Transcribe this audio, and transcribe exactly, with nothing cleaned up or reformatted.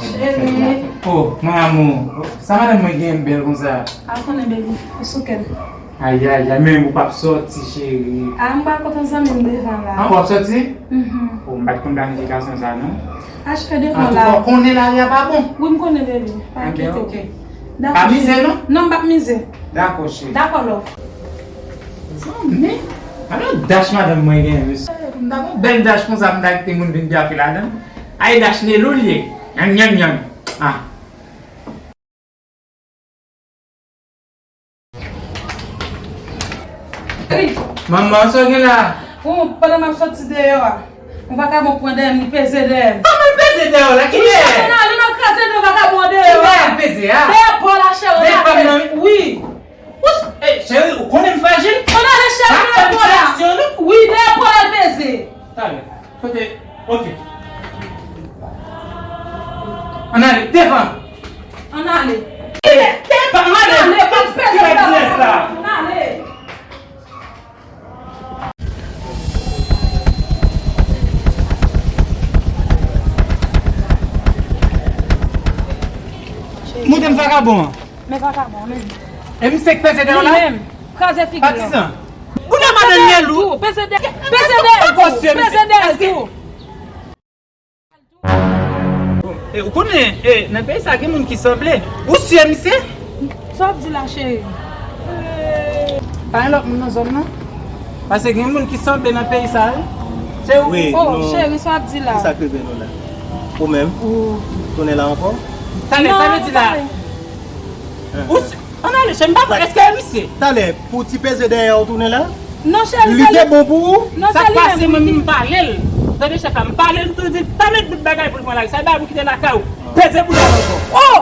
Cheri. Oh, mon amour. Sa madanm mwen gen bèl konsa? A konnen, baby. Ou sou kè m. Ay, ay, ay, men ou p ap sòti, cheri. A, m pral kontan zanmi m devan la. An, w ap sòti? Mhm. Oh, m pa t konn planifikasyon sa, non. Achte devan la. Antouka, w konnen lari a pa bon. Wi, m konnen, baby. Pa enkyete w. Enben, ok. Pa mize, non? Non, m p ap mize. Dakò, cheri. Dakò, love. Zanmi, alò dash madanm mwen gen, mesye. M ta gon bèl dash konsa, m ta kite moun vin pyafe ladan. Ay, dash Nelou l ye. Nyanm, nyanm, nyanm. Ah. Ey! Manman, sa w gen la? Bon, pandan m ap sòti deyò a, yon vakabon pran dèyè m, li peze dèyè m. Kòman l peze dèyè w la? Kilè? Wi, ann ale, m al kraze do vakabon an deyò a. Kilè l peze a? Dèyè pò la, cheri, ann ale. Wi. Ou s-, eh, cheri, ou konnen m frajil. Ann ale, cheri, dèyè pò la. Wi, dèyè pò la l peze. Talè. Kote? Ok. Ann ale, devan. Ann ale. Kilè? Devan, ann ale. Ann ale, pa peze sa. Ann ale. Montre m vakabon an. Men vakabon, men. E misye k peze dèyè w la? Li menm. Kraze figi l. Patizan. Ou nan madanm Nelou? Peze dèyè, peze dèyè l tou. Peze dèyè l tou. Bon, e, ou konnen, e, nan peyi sa gen moun ki sanble. Ou si misye? Sa w ap di la, cheri? Pa gen lòt moun nan zòn nan? Paske gen moun ki sanble nan peyi sa, wi. Se ou? Wi, oh, nou, cheri, sa w ap di la? Kisa k rive nou la? Ou menm? Ou tounen la ankò? Talè, sa vle di la? Ou si, ann ale, cheri, m pa konn, èske e misye? Talè, pou ti peze dèyè ou tounen la? Non, cheri, li te bon pou ou? Non, sa k pase, mwen menm m pale l. Tande chèf la, m pale l tou, di l pa met bout bagay pou l pran lari. Sa bay pou kite lakay ou. Peze bout la ankò. Oh!